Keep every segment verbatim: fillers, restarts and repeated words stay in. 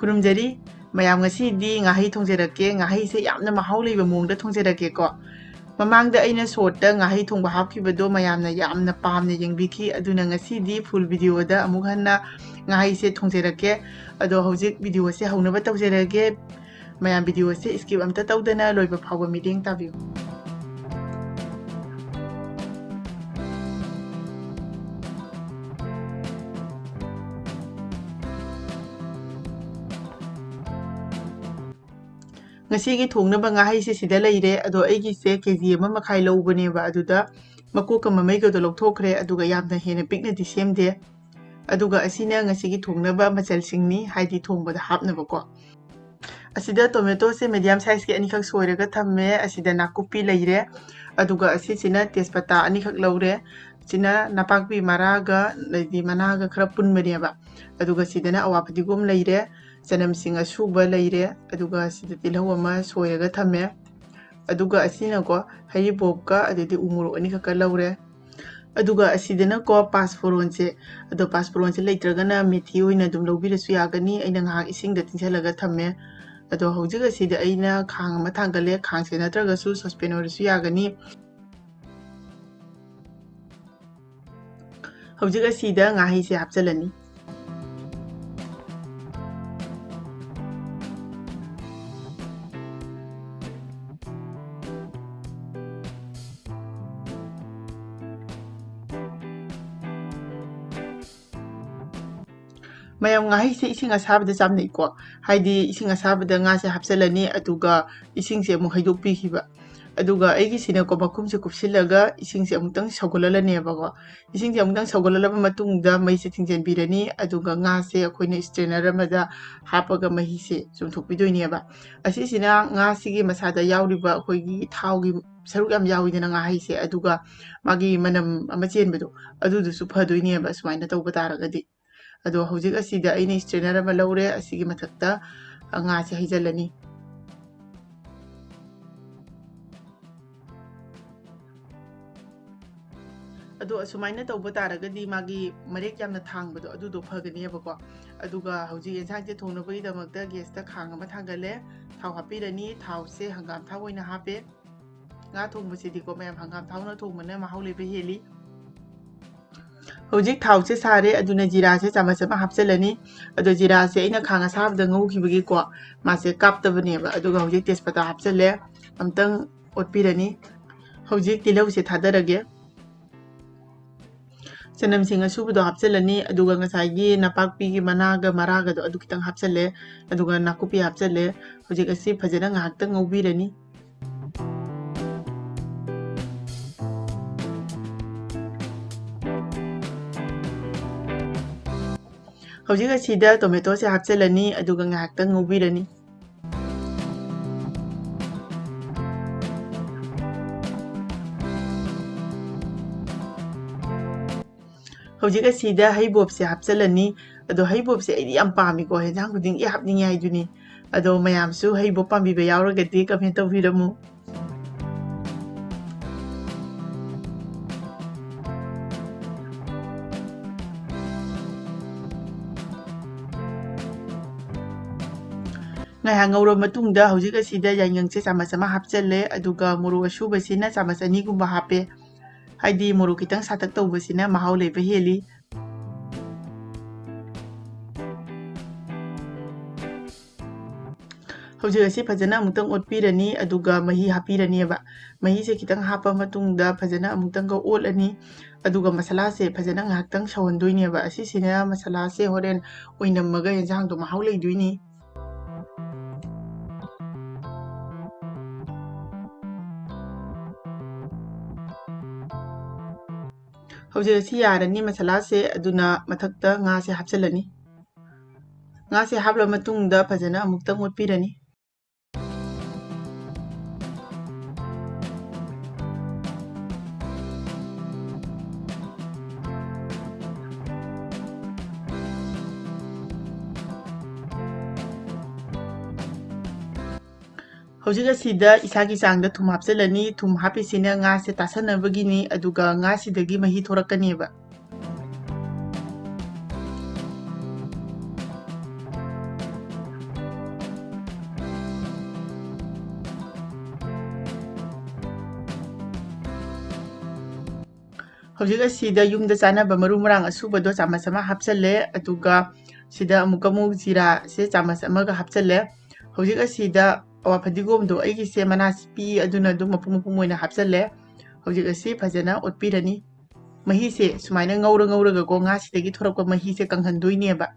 ꯈꯨꯔꯨꯝꯖꯔꯤ꯫ ꯃꯌꯥꯝ, ꯉꯁꯤꯗꯤ ꯉꯥꯍꯩ ꯊꯣꯡꯖꯔꯛꯀꯦ꯫ ꯉꯥꯍꯩꯁꯦ ꯌꯥꯝꯅ ꯃꯍꯥꯎ ꯂꯩꯕ ꯃꯑꯣꯡꯗ ꯊꯣꯡꯖꯔꯛꯀꯦꯀꯣ꯫ ꯃꯃꯥꯡꯗ ꯑꯩꯅ ꯁꯣꯔꯠꯇ ꯉꯥꯍꯩ ꯊꯣꯡꯕ ꯍꯥꯞꯈꯤꯕꯗꯣ ꯃꯌꯥꯝꯅ ꯌꯥꯝꯅ ꯄꯥꯝꯅ ꯌꯦꯡꯕꯤꯈꯤ꯫ ꯑꯗꯨꯅ ꯉꯁꯤꯗꯤ ꯐꯨꯜ ꯚꯤꯗꯤꯑꯣꯗ ꯑꯃꯨꯛ ꯍꯟꯅ ꯉꯥꯍꯩꯁꯦ ꯊꯣꯡꯖꯔꯛꯀꯦ꯫ ꯑꯗꯣ ꯍꯧꯖꯤꯛ ꯚꯤꯗꯤꯑꯣꯁꯦ ꯍꯧꯅꯕ ꯇꯧꯖꯔꯒꯦ꯫ ꯃꯌꯥꯝ, ꯚꯤꯗꯤꯑꯣꯁꯦ ꯁ꯭ꯀꯤꯞ ꯑꯝꯇ ꯇꯧꯗꯅ ꯂꯣꯏꯕ ꯐꯥꯎꯕ ꯃꯤꯠꯌꯦꯡ ꯇꯥꯕꯤꯌꯨ꯫ ꯉꯁꯤꯒꯤ ꯊꯣꯡꯅꯕ ꯉꯥꯍꯩꯁꯦ ꯁꯤꯗ ꯂꯩꯔꯦ꯫ ꯑꯗꯣ ꯑꯩꯒꯤꯁꯦ ꯀꯦ ꯖꯤ ꯑꯃ ꯃꯈꯥꯏ ꯂꯧꯕꯅꯦꯕ꯫ ꯑꯗꯨꯗ ꯃꯀꯣꯛꯀ ꯃꯃꯩꯒꯗꯣ ꯂꯧꯊꯣꯛꯈ꯭ꯔꯦ꯫ ꯑꯗꯨꯒ ꯌꯥꯝꯅ ꯍꯦꯟꯅ ꯄꯤꯛꯅꯗꯤ ꯁꯦꯝꯗꯦ꯫ ꯑꯗꯨꯒ ꯑꯁꯤꯅ ꯉꯁꯤꯒꯤ ꯊꯣꯡꯅꯕ ꯃꯆꯜꯁꯤꯡꯅꯤ, ꯍꯥꯏꯗꯤ ꯊꯣꯡꯕꯗ ꯍꯥꯞꯅꯕꯀꯣ꯫ ꯑꯁꯤꯗ ꯇꯣꯃꯦꯇꯣꯁꯦ ꯃꯦꯗꯤꯌꯝ ꯁꯥꯏꯖꯀꯤ ꯑꯅꯤꯈꯛ ꯁꯣꯏꯔꯒ ꯊꯝꯃꯦ꯫ ꯑꯁꯤꯗ ꯅꯥꯀꯨꯞꯄꯤ ꯂꯩꯔꯦ꯫ ꯑꯗꯨꯒ ꯑꯁꯤꯁꯤꯅ ꯇꯦꯖꯄꯇꯥ ꯑꯅꯤꯈꯛ ꯂꯧꯔꯦ꯫ ꯁꯤꯅ ꯅꯄꯥꯛꯄꯤ ꯃꯔꯥꯒ, ꯑꯗꯩꯗꯤ ꯃꯅꯥꯒ ꯈꯔ ꯄꯨꯟꯕꯅꯦꯕ꯫ ꯑꯗꯨꯒ ꯁꯤꯗꯅ ꯑꯋꯥ ꯐꯗꯤꯒꯣꯝ ꯂꯩꯔꯦ, ꯆꯅꯝꯁꯤꯡ ꯑꯁꯨꯕ ꯂꯩꯔꯦ, ꯑꯗꯨꯒ ꯁꯤꯗ ꯇꯤꯜꯍꯧ ꯑꯃ ꯁꯣꯏꯔꯒ ꯊꯝꯃꯦ꯫ ꯑꯗꯨꯒ ꯑꯁꯤꯅꯀꯣ, ꯍꯩꯔꯤꯕꯣꯞꯀ ꯑꯗꯩꯗꯤ ꯎ ꯃꯣꯔꯣꯛ ꯑꯅꯤꯈꯛꯀ ꯂꯧꯔꯦ꯫ ꯑꯗꯨꯒ ꯑꯁꯤꯗꯅꯀꯣ ꯄꯥꯁ ꯐꯣꯔꯣꯟꯁꯦ, ꯑꯗꯣ ꯄꯥꯁ ꯐꯣꯔꯣꯟꯁꯦ ꯂꯩꯇ꯭ꯔꯒꯅ ꯃꯦꯊꯤ ꯑꯣꯏꯅ ꯑꯗꯨꯝ ꯂꯧꯕꯤꯔꯁꯨ ꯌꯥꯒꯅꯤ꯫ ꯑꯩꯅ ꯉꯥꯏꯍꯥꯛ ꯏꯁꯤꯡꯗ ꯇꯤꯡꯁꯜꯂꯒ ꯊꯝꯃꯦ꯫ ꯑꯗꯣ ꯍꯧꯖꯤꯛ ꯑꯁꯤꯗ ꯑꯩꯅ ꯈꯥꯡ ꯑꯃ ꯊꯥꯡꯒꯠꯂꯦ꯫ ꯈꯥꯡꯁꯦ ꯅꯠꯇ꯭ꯔꯒꯁꯨ ꯁꯣꯁꯄꯦꯟ ꯑꯣꯏꯔꯁꯨ ꯌꯥꯒꯅꯤ꯫ ꯍꯧꯖꯤꯛ ꯑꯁꯤꯗ ꯉꯥꯍꯩꯁꯦ ꯍꯥꯞꯆꯤꯜꯂꯅꯤ꯫ ꯃꯌꯥꯝ, ꯉꯥꯍꯩꯁꯦ ꯏꯁꯤꯡ ꯑꯁꯥꯕꯗ ꯆꯥꯝꯅꯩꯀꯣ꯫ ꯍꯥꯏꯗꯤ ꯏꯁꯤꯡ ꯑꯁꯥꯕꯗ ꯉꯥꯁꯦ ꯍꯥꯞꯆꯤꯜꯂꯅꯤ, ꯑꯗꯨꯒ ꯏꯁꯤꯡꯁꯦ ꯑꯃꯨꯛ ꯍꯩꯗꯣꯛꯄꯤꯈꯤꯕ꯫ ꯑꯗꯨꯒ ꯑꯩꯒꯤꯁꯤꯅꯀꯣ, ꯃꯈꯨꯝꯁꯦ ꯀꯨꯞꯁꯤꯜꯂꯒ ꯏꯁꯤꯡꯁꯦ ꯑꯃꯨꯛꯇꯪ ꯁꯧꯒꯠꯍꯜꯂꯅꯦꯕꯀꯣ꯫ ꯏꯁꯤꯡꯁꯦ ꯑꯃꯨꯛꯇꯪ ꯁꯧꯒꯠꯍꯜꯂꯕ ꯃꯇꯨꯡꯗ ꯃꯩꯁꯦ ꯊꯤꯡꯖꯤꯟꯕꯤꯔꯅꯤ, ꯑꯗꯨꯒ ꯉꯥꯁꯦ ꯑꯩꯈꯣꯏꯅ ꯁ꯭ꯇ꯭ꯔꯦꯅꯔ ꯑꯃꯗ ꯍꯥꯞꯄꯒ ꯃꯍꯤꯁꯦ ꯆꯨꯝꯊꯣꯛꯄꯤꯗꯣꯏꯅꯦꯕ꯫ ꯑꯁꯤꯁꯤꯅ ꯉꯥꯁꯤꯒꯤ ꯃꯁꯥꯗ ꯌꯥꯎꯔꯤꯕ ꯑꯩꯈꯣꯏꯒꯤ ꯊꯥꯎꯒꯤ ꯁꯔꯨꯛ ꯌꯥꯝ ꯌꯥꯎꯋꯤꯗꯅ ꯉꯥꯍꯩꯁꯦ, ꯑꯗꯨꯒ ꯃꯥꯒꯤ ꯃꯅꯝ ꯑꯃ ꯆꯦꯟꯕꯗꯣ, ꯑꯗꯨꯗꯨꯁꯨ ꯐꯗꯣꯏꯅꯦꯕ ꯁꯨꯃꯥꯏꯅ ꯇꯧꯕ ꯇꯥꯔꯒꯗꯤ꯫ ꯑꯗꯣ ꯍꯧꯖꯤꯛ ꯑꯁꯤꯗ ꯑꯩꯅ ꯁ꯭ꯇ꯭ꯔꯦꯅꯔ ꯑꯃ ꯂꯧꯔꯦ, ꯑꯁꯤꯒꯤ ꯃꯊꯛꯇ ꯉꯥꯁꯦ ꯍꯩꯖꯤꯜꯂꯅꯤ꯫ ꯑꯗꯣ ꯑꯁꯨꯃꯥꯏꯅ ꯇꯧꯕ ꯇꯥꯔꯒꯗꯤ ꯃꯥꯒꯤ ꯃꯔꯦꯛ ꯌꯥꯝꯅ ꯊꯥꯡꯕꯗꯣ ꯑꯗꯨꯗꯣ ꯐꯒꯅꯦꯕꯀꯣ꯫ ꯑꯗꯨꯒ ꯍꯧꯖꯤꯛ ꯌꯦꯟꯁꯥꯡꯁꯦ ꯊꯣꯡꯅꯕꯒꯤꯗꯃꯛꯇ gas ꯇ ꯈꯥꯡ ꯑꯃ ꯊꯥꯡꯒꯠꯂꯦ꯫ ꯊꯥꯎ ꯍꯥꯞꯄꯤꯔꯅꯤ꯫ ꯊꯥꯎꯁꯦ ꯍꯪꯒꯥꯝ ꯊꯥꯎ ꯑꯣꯏꯅ ꯍꯥꯞꯄꯦ꯫ ꯉꯥ ꯊꯣꯡꯕꯁꯤꯗꯤꯀꯣ ꯃꯌꯥꯝ, ꯍꯪꯒꯥꯝ ꯊꯥꯎꯅ ꯊꯣꯡꯕꯅ ꯃꯍꯥꯎ ꯂꯩꯕ ꯍꯦꯜꯂꯤ꯫ ꯍꯧꯖꯤꯛ ꯊꯥꯎꯁꯦ ꯁꯥꯔꯦ, ꯑꯗꯨꯅ ꯖꯤꯔꯥꯁꯦ ꯆꯥꯃꯁ ꯑꯃ ꯍꯥꯞꯆꯤꯜꯂꯅꯤ꯫ ꯑꯗꯣ ꯖꯤꯔꯥꯁꯦ ꯑꯩꯅ ꯈꯥꯡ ꯑꯁꯥꯕꯗ ꯉꯧꯈꯤꯕꯒꯤꯀꯣ ꯃꯥꯁꯦ ꯀꯥꯞꯇꯕꯅꯦꯕ꯫ ꯑꯗꯨꯒ ꯍꯧꯖꯤꯛ ꯇꯦꯖꯄꯇꯥ ꯍꯥꯞꯆꯤꯜꯂꯦ, ꯑꯝꯇꯪ ꯑꯣꯠꯄꯤꯔꯅꯤ꯫ ꯍꯧꯖꯤꯛ ꯇꯤꯜꯍꯧꯁꯦ ꯊꯥꯗꯔꯒꯦ꯫ ꯆꯅꯝꯁꯤꯡ ꯑꯁꯨꯕꯗꯣ ꯍꯥꯞꯆꯤꯜꯂꯅꯤ, ꯑꯗꯨꯒ ꯉꯁꯥꯏꯒꯤ ꯅꯄꯥꯛꯄꯤꯒꯤ ꯃꯅꯥꯒ ꯃꯔꯥꯒꯗꯣ ꯑꯗꯨ ꯈꯤꯇꯪ ꯍꯥꯞꯆꯤꯜꯂꯦ, ꯑꯗꯨꯒ ꯅꯥꯀꯨꯞꯄꯤ ꯍꯥꯞꯆꯤꯜꯂꯦ꯫ ꯍꯧꯖꯤꯛ ꯑꯁꯤ ꯐꯖꯅ ꯉꯥꯏꯍꯥꯛꯇꯪ ꯉꯧꯕꯤꯔꯅꯤ꯫ ꯍꯧꯖꯤꯛ ꯑꯁꯤꯗ tomato ꯁꯦ ꯍꯥꯞꯆꯤꯜꯂꯅꯤ, ꯑꯗꯨꯒ ꯉꯥꯏꯍꯥꯛꯇꯪ ꯉꯧꯕꯤꯔꯅꯤ꯫ ꯍꯧꯖꯤꯛ ꯑꯁꯤꯗ ꯍꯩꯕꯣꯞꯁꯦ ꯍꯥꯞꯆꯤꯜꯂꯅꯤ꯫ ꯑꯗꯣ ꯍꯩꯕꯣꯞꯁꯦ ꯑꯩꯗꯤ ꯌꯥꯝ ꯄꯥꯝꯃꯤꯀꯣ, ꯍꯦꯟꯖꯥꯡ ꯈꯨꯗꯤꯡꯒꯤ ꯍꯥꯞꯅꯤꯡꯉꯦ ꯍꯥꯏꯗꯨꯅꯤ꯫ ꯑꯗꯣ ꯃꯌꯥꯝꯁꯨ ꯍꯩꯕꯣꯞ ꯄꯥꯝꯕꯤꯕ ꯌꯥꯎꯔꯒꯗꯤ comment ꯇꯧꯕꯤꯔꯝꯃꯨ꯫ ꯉꯥꯏꯍꯥꯛ ꯉꯧꯔꯕ ꯃꯇꯨꯡꯗ ꯍꯧꯖꯤꯛ ꯑꯁꯤꯗ ꯌꯥꯏꯉꯪꯁꯦ ꯆꯥꯃꯁ ꯑꯃ ꯍꯥꯞꯆꯜꯂꯦ, ꯑꯗꯨꯒ ꯃꯣꯔꯣꯛ ꯑꯁꯨꯕꯁꯤꯅ ꯆꯥꯃꯁ ꯑꯅꯤꯒꯨꯝꯕ ꯍꯥꯞꯄꯦ꯫ ꯍꯥꯏꯗꯤ ꯃꯣꯔꯣꯛ ꯈꯤꯇꯪ ꯁꯥꯇꯛ ꯇꯧꯕꯁꯤꯅ ꯃꯍꯥꯎ ꯂꯩꯕ ꯍꯦꯜꯂꯤ꯫ ꯍꯧꯖꯤꯛ ꯑꯁꯤ ꯐꯖꯅ ꯑꯃꯨꯛꯇꯪ ꯑꯣꯠꯄꯤꯔꯅꯤ, ꯑꯗꯨꯒ ꯃꯍꯤ ꯍꯥꯞꯄꯤꯔꯅꯦꯕ꯫ ꯃꯍꯤꯁꯦ ꯈꯤꯇꯪ ꯍꯥꯞꯄ ꯃꯇꯨꯡꯗ ꯐꯖꯅ ꯑꯃꯨꯛꯇꯪꯒ ꯑꯣꯠꯂꯅꯤ, ꯑꯗꯨꯒ ꯃꯁꯥꯂꯥꯁꯦ ꯐꯖꯅ ꯉꯥꯏꯍꯥꯛꯇꯪ ꯁꯧꯍꯟꯗꯣꯏꯅꯦꯕ꯫ ꯑꯁꯤꯁꯤꯅ ꯃꯁꯥꯂꯥꯁꯦ ꯍꯣꯔꯦꯟ ꯑꯣꯏꯅꯝꯃꯒ ꯌꯦꯟꯁꯥꯡꯗꯣ ꯃꯍꯥꯎ ꯂꯩꯗꯣꯏꯅꯤ꯫ ꯍꯧꯖꯤꯛ ꯑꯁꯤ ꯌꯥꯔꯅꯤ ꯃꯁꯥꯂꯥꯁꯦ, ꯑꯗꯨꯅ ꯃꯊꯛꯇ ꯉꯥꯁꯦ ꯍꯥꯞꯆꯤꯜꯂꯅꯤ꯫ ꯉꯥꯁꯦ ꯍꯥꯞꯂ ꯃꯇꯨꯡꯗ ꯐꯖꯅ ꯑꯃꯨꯛꯇꯪ ꯑꯣꯠꯄꯤꯔꯅꯤ꯫ ꯍꯧꯖꯤꯛ ꯑꯁꯤꯗ ꯏꯁꯥꯒꯤ ꯆꯥꯡꯗ ꯊꯨꯝ ꯍꯥꯞꯆꯤꯜꯂꯅꯤ꯫ ꯊꯨꯝ ꯍꯥꯞꯄꯤꯁꯤꯅ ꯉꯥꯁꯦ ꯇꯥꯁꯟꯅꯕꯒꯤꯅꯤ, ꯑꯗꯨꯒ ꯉꯥꯁꯤꯗꯒꯤ ꯃꯍꯤ ꯊꯣꯔꯛꯀꯅꯦꯕ꯫ ꯍꯧꯖꯤꯛ ꯑꯁꯤꯗ ꯌꯨꯝꯗ ꯆꯥꯅꯕ ꯃꯔꯨ ꯃꯔꯥꯡ ꯑꯁꯨꯕꯗꯣ ꯆꯥꯃꯁ ꯑꯃ ꯍꯥꯞꯆꯜꯂꯦ, ꯑꯗꯨꯒ ꯁꯤꯗ ꯑꯃꯨꯛꯀ ꯑꯃꯨꯛ ꯖꯤꯔꯥꯁꯦ ꯆꯥꯃꯁ ꯑꯃꯒ ꯍꯥꯞꯆꯜꯂꯦ꯫ ꯍꯧꯖꯤꯛ ꯑꯁꯤꯗ ꯑꯋꯥ ꯐꯗꯤꯒꯣꯝꯗꯣ ꯑꯩꯒꯤꯁꯦ ꯃꯅꯥꯁꯤ ꯄꯤꯛꯏ, ꯑꯗꯨꯅ ꯑꯗꯨꯝ ꯃꯄꯨꯝ ꯃꯄꯨꯝ ꯑꯣꯏꯅ ꯍꯥꯞꯆꯜꯂꯦ꯫ ꯍꯧꯖꯤꯛ ꯑꯁꯤ ꯐꯖꯅ ꯑꯣꯠꯄꯤꯔꯅꯤ꯫ ꯃꯍꯤꯁꯦ ꯁꯨꯃꯥꯏꯅ ꯉꯧꯔ ꯉꯧꯔꯒꯀꯣ, ꯉꯥꯁꯤꯗꯒꯤ ꯊꯣꯔꯛꯄ ꯃꯍꯤꯁꯦ ꯀꯪꯍꯟꯗꯣꯏꯅꯦꯕ꯫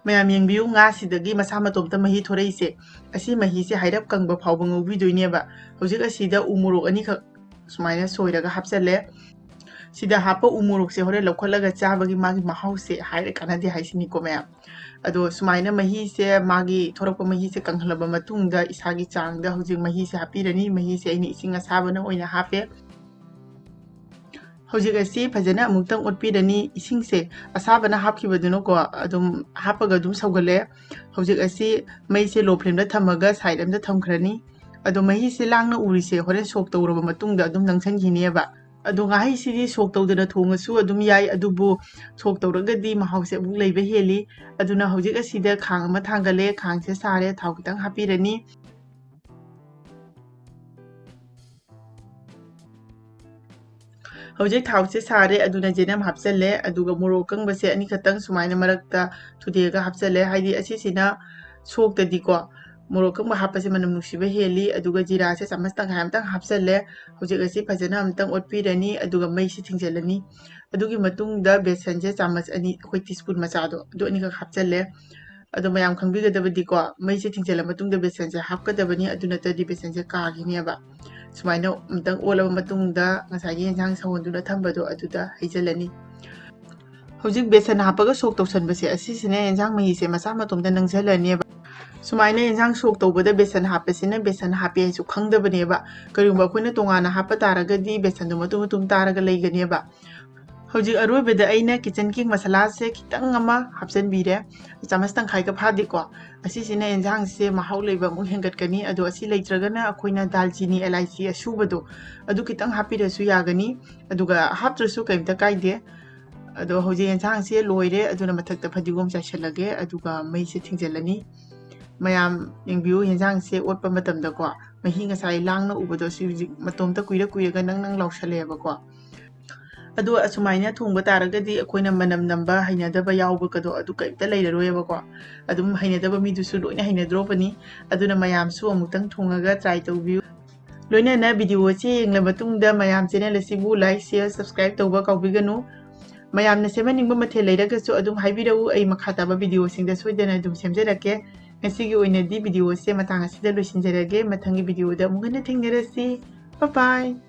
ꯃꯌꯥꯝ ꯌꯦꯡꯕꯤꯌꯨ, ꯉꯥꯁꯤꯗꯒꯤ ꯃꯁꯥ ꯃꯇꯣꯝꯇ ꯃꯍꯤ ꯊꯣꯔꯛꯏꯁꯦ꯫ ꯑꯁꯤ ꯃꯍꯤꯁꯦ ꯍꯥꯏꯔꯞ ꯀꯪꯕ ꯐꯥꯎꯕ ꯉꯧꯕꯤꯗꯣꯏꯅꯦꯕ꯫ ꯍꯧꯖꯤꯛ ꯑꯁꯤꯗ ꯎ ꯃꯣꯔꯣꯛ ꯑꯅꯤꯈꯛ ꯁꯨꯃꯥꯏꯅ ꯁꯣꯏꯔꯒ ꯍꯥꯞꯆꯜꯂꯦ꯫ ꯁꯤꯗ ꯍꯥꯞꯄ ꯎ ꯃꯣꯔꯣꯛꯁꯦ ꯍꯣꯔꯦꯟ ꯂꯧꯈꯠꯂꯒ ꯆꯥꯕꯒꯤ ꯃꯥꯒꯤ ꯃꯍꯥꯎꯁꯦ ꯍꯥꯏꯔ ꯀꯥꯟꯅꯗꯦ ꯍꯥꯏꯁꯤꯅꯤꯀꯣ ꯃꯌꯥꯝ꯫ ꯑꯗꯣ ꯁꯨꯃꯥꯏꯅ ꯃꯍꯤꯁꯦ, ꯃꯥꯒꯤ ꯊꯣꯔꯛꯄ ꯃꯍꯤꯁꯦ ꯀꯪꯍꯜꯂꯕ ꯃꯇꯨꯡꯗ ꯏꯁꯥꯒꯤ ꯆꯥꯡꯗ ꯍꯧꯖꯤꯛ ꯃꯍꯤꯁꯦ ꯍꯥꯞꯄꯤꯔꯅꯤ꯫ ꯃꯍꯤꯁꯦ ꯑꯩꯅ ꯏꯁꯤꯡ ꯑꯁꯥꯕꯅ ꯑꯣꯏꯅ ꯍꯥꯞꯄꯦ꯫ ꯍꯧꯖꯤꯛ ꯑꯁꯤ ꯐꯖꯅ ꯑꯃꯨꯛꯇꯪ ꯑꯣꯠꯄꯤꯔꯅꯤ꯫ ꯏꯁꯤꯡꯁꯦ ꯑꯁꯥꯕꯅ ꯍꯥꯞꯈꯤꯕꯗꯨꯅꯀꯣ, ꯑꯗꯨꯝ ꯍꯥꯞꯄꯒ ꯑꯗꯨꯝ ꯁꯧꯒꯠꯂꯦ꯫ ꯍꯧꯖꯤꯛ ꯑꯁꯤ ꯃꯩꯁꯦ low flameꯗ ꯊꯝꯃꯒ side ꯑꯃꯗ ꯊꯝꯈ꯭ꯔꯅꯤ꯫ ꯑꯗꯣ ꯃꯍꯤꯁꯦ ꯂꯥꯡꯅ ꯎꯔꯤꯁꯦ ꯍꯣꯔꯦꯟ soak ꯇꯧꯔꯕ ꯃꯇꯨꯡꯗ ꯑꯗꯨꯝ ꯅꯪꯁꯟꯈꯤꯅꯦꯕ꯫ ꯑꯗꯣ ꯉꯥꯍꯩꯁꯤꯗꯤ soak ꯇꯧꯗꯅ ꯊꯣꯡꯉꯁꯨ ꯑꯗꯨꯝ ꯌꯥꯏ, ꯑꯗꯨꯕꯨ soak ꯇꯧꯔꯒꯗꯤ ꯃꯍꯥꯎꯁꯦ ꯑꯃꯨꯛ ꯂꯩꯕ ꯍꯦꯜꯂꯤ꯫ ꯑꯗꯨꯅ ꯍꯧꯖꯤꯛ ꯑꯁꯤꯗ ꯈꯥꯡ ꯑꯃ ꯊꯥꯡꯒꯠꯂꯦ, ꯈꯥꯡꯁꯦ ꯁꯥꯔꯦ, ꯊꯥꯎ ꯈꯤꯇꯪ ꯍꯥꯞꯄꯤꯔꯅꯤ꯫ ꯍꯧꯖꯤꯛ ꯊꯥꯎꯁꯦ ꯁꯥꯔꯦ, ꯑꯗꯨꯅ ꯆꯦꯅꯝ ꯍꯥꯞꯆꯜꯂꯦ, ꯑꯗꯨꯒ ꯃꯣꯔꯣꯛ ꯑꯀꯪꯕꯁꯦ ꯑꯅꯤꯈꯛꯇꯪ ꯁꯨꯃꯥꯏꯅ ꯃꯔꯛꯇ ꯊꯨꯗꯦꯛꯑꯒ ꯍꯥꯞꯆꯜꯂꯦ꯫ ꯍꯥꯏꯗꯤ ꯑꯁꯤꯁꯤꯅ ꯁꯣꯛꯇꯗꯤꯀꯣ, ꯃꯣꯔꯣꯛ ꯑꯀꯪꯕ ꯍꯥꯞꯄꯁꯦ ꯃꯅꯝ ꯅꯨꯡꯁꯤꯕ ꯍꯦꯜꯂꯤ꯫ ꯑꯗꯨꯒ ꯖꯤꯔꯥꯁꯦ ꯆꯥꯃꯁ ꯇꯪꯈꯥꯏ ꯑꯃꯇꯪ ꯍꯥꯞꯆꯜꯂꯦ꯫ ꯍꯧꯖꯤꯛ ꯑꯁꯤ ꯐꯖꯅ ꯑꯃꯇꯪ ꯑꯣꯠꯄꯤꯔꯅꯤ, ꯑꯗꯨꯒ ꯃꯩꯁꯤ ꯊꯤꯡꯖꯤꯜꯂꯅꯤ꯫ ꯑꯗꯨꯒꯤ ꯃꯇꯨꯡꯗ ꯕꯦꯁꯟꯁꯦ ꯆꯥꯃꯁ ꯑꯅꯤ, ꯑꯩꯈꯣꯏ teaspoon ꯃꯆꯥꯗꯣ, ꯑꯗꯨ ꯑꯅꯤꯈꯛ ꯍꯥꯞꯆꯜꯂꯦ꯫ ꯑꯗꯣ ꯃꯌꯥꯝ ꯈꯪꯕꯤꯒꯗꯕꯗꯤꯀꯣ, ꯃꯩꯁꯦ ꯊꯤꯡꯖꯤꯜꯂ ꯃꯇꯨꯡꯗ ꯕꯦꯁꯟꯁꯦ ꯍꯥꯞꯀꯗꯕꯅꯤ, ꯑꯗꯨ ꯅꯠꯇ꯭ꯔꯗꯤ ꯕꯦꯁꯟꯁꯦ ꯀꯥꯈꯤꯅꯦꯕ꯫ ꯁꯨꯃꯥꯏꯅ ꯑꯃꯨꯛꯇꯪ ꯑꯣꯠꯂꯕ ꯃꯇꯨꯡꯗ ꯉꯁꯥꯏꯒꯤ ꯌꯦꯟꯁꯥꯡ ꯁꯧꯍꯟꯗꯨꯅ ꯊꯝꯕꯗꯣ ꯑꯗꯨꯗ ꯍꯩꯖꯤꯜꯂꯅꯤ꯫ ꯍꯧꯖꯤꯛ ꯕꯦꯁꯟ ꯍꯥꯞꯄꯒ soak ꯇꯧꯁꯟꯕꯁꯦ, ꯑꯁꯤꯁꯤꯅ ꯌꯦꯟꯁꯥꯡ ꯃꯍꯤꯁꯦ ꯃꯁꯥ ꯃꯇꯣꯝꯇ ꯅꯪꯁꯤꯜꯂꯅꯦꯕ꯫ ꯁꯨꯃꯥꯏꯅ ꯌꯦꯟꯁꯥꯡ soak ꯇꯧꯕꯗ ꯕꯦꯁꯟ ꯍꯥꯞꯄꯁꯤꯅ ꯕꯦꯁꯟ ꯍꯥꯞꯄꯦ ꯍꯥꯏꯁꯨ ꯈꯪꯗꯕꯅꯦꯕ꯫ ꯀꯔꯤꯒꯨꯝꯕ ꯑꯩꯈꯣꯏꯅ ꯇꯣꯉꯥꯟꯅ ꯍꯥꯞꯄ ꯇꯥꯔꯒꯗꯤ ꯕꯦꯁꯟꯗꯣ ꯃꯇꯨꯝ ꯃꯇꯨꯝ ꯇꯥꯔꯒ ꯂꯩꯒꯅꯦꯕ꯫ ꯍꯧꯖꯤꯛ ꯑꯔꯣꯏꯕꯗ ꯑꯩꯅ kitchen king ꯃꯁꯥꯂꯥꯁꯦ ꯈꯤꯇꯪ ꯑꯃ ꯍꯥꯞꯆꯤꯟꯕꯤꯔꯦ꯫ ꯆꯥꯃꯁ ꯇꯪꯈꯥꯏꯒ ꯐꯥꯗꯦꯀꯣ꯫ ꯑꯁꯤꯁꯤꯅ ꯌꯦꯟꯁꯥꯡꯁꯦ ꯃꯍꯥꯎ ꯂꯩꯕ ꯑꯃꯨꯛ ꯍꯦꯟꯒꯠꯀꯅꯤ꯫ ꯑꯗꯣ ꯑꯁꯤ ꯂꯩꯇ꯭ꯔꯒꯅ ꯑꯩꯈꯣꯏꯅ ꯗꯥꯜꯆꯤꯅꯤ, ꯑꯦꯂꯥꯏꯆꯤ ꯑꯁꯨꯕꯗꯣ, ꯑꯗꯨ ꯈꯤꯇꯪ ꯍꯥꯞꯄꯤꯔꯁꯨ ꯌꯥꯒꯅꯤ꯫ ꯑꯗꯨꯒ ꯍꯥꯞꯇ꯭ꯔꯁꯨ ꯀꯩꯝꯇ ꯀꯥꯏꯗꯦ꯫ ꯑꯗꯣ ꯍꯧꯖꯤꯛ ꯌꯦꯟꯁꯥꯡꯁꯦ ꯂꯣꯏꯔꯦ꯫ ꯑꯗꯨꯅ ꯃꯊꯛꯇ ꯐꯗꯤꯒꯣꯝ ꯆꯥꯏꯁꯤꯜꯂꯒꯦ꯫ ꯑꯗꯨꯒ ꯃꯩꯁꯦ ꯊꯤꯡꯖꯤꯜꯂꯅꯤ꯫ ꯃꯌꯥꯝ ꯌꯦꯡꯕꯤꯌꯨ, ꯌꯦꯟꯁꯥꯡꯁꯦ ꯑꯣꯠꯄ ꯃꯇꯝꯗꯀꯣ, ꯃꯍꯤ ꯉꯁꯥꯏ ꯂꯥꯡꯅ ꯎꯕꯗꯣ ꯁꯤ ꯍꯧꯖꯤꯛ ꯃꯇꯣꯝꯇ ꯀꯨꯏꯔ ꯀꯨꯏꯔꯒ ꯅꯪ ꯅꯪ ꯂꯥꯎꯁꯜꯂꯛꯑꯦꯕꯀꯣ꯫ ꯑꯗꯣ ꯑꯁꯨꯃꯥꯏꯅ ꯊꯣꯡꯕ ꯇꯥꯔꯒꯗꯤ ꯑꯩꯈꯣꯏꯅ ꯃꯅꯝ ꯅꯝꯕ, ꯍꯩꯅꯗꯕ ꯌꯥꯎꯕꯒꯗꯣ ꯑꯗꯨ ꯀꯔꯤꯝꯇ ꯂꯩꯔꯔꯣꯏꯕꯀꯣ꯫ ꯑꯗꯨꯝ ꯍꯩꯅꯗꯕ ꯃꯤꯗꯨꯁꯨ ꯂꯣꯏꯅ ꯍꯩꯅꯗ꯭ꯔꯣꯕꯅꯤ꯫ ꯑꯗꯨꯅ ꯃꯌꯥꯝꯁꯨ ꯑꯃꯨꯛꯇꯪ ꯊꯣꯡꯉꯒ try ꯇꯧꯕꯤꯌꯨ꯫ ꯂꯣꯏꯅꯅ video ꯑꯁꯤ ꯌꯦꯡꯂ ꯃꯇꯨꯡꯗ ꯃꯌꯥꯝ channel ꯑꯁꯤꯕꯨ like, share, subscribe ꯇꯧꯕ ꯀꯥꯎꯕꯤꯒꯅꯨ꯫ ꯃꯌꯥꯝꯅ ꯁꯦꯝꯍꯟꯅꯤꯡꯕ ꯃꯊꯦꯜ ꯂꯩꯔꯒꯁꯨ ꯑꯗꯨꯝ ꯍꯥꯏꯕꯤꯔꯛꯎ, ꯑꯩ ꯃꯈꯥ ꯇꯥꯕ video ꯁꯤꯡꯗ ꯁꯣꯏꯗꯅ ꯑꯗꯨꯝ ꯁꯦꯝꯖꯔꯛꯀꯦ꯫ ꯉꯁꯤꯒꯤ ꯑꯣꯏꯅꯗꯤ video ꯑꯁꯦ ꯃꯇꯥꯡ ꯑꯁꯤꯗ ꯂꯣꯏꯁꯤꯟꯖꯔꯒꯦ꯫ ꯃꯊꯪꯒꯤ video ꯗ ꯑꯃꯨꯛ ꯍꯟꯅ ꯊꯦꯡꯅꯔꯁꯤ꯫ Bye bye꯫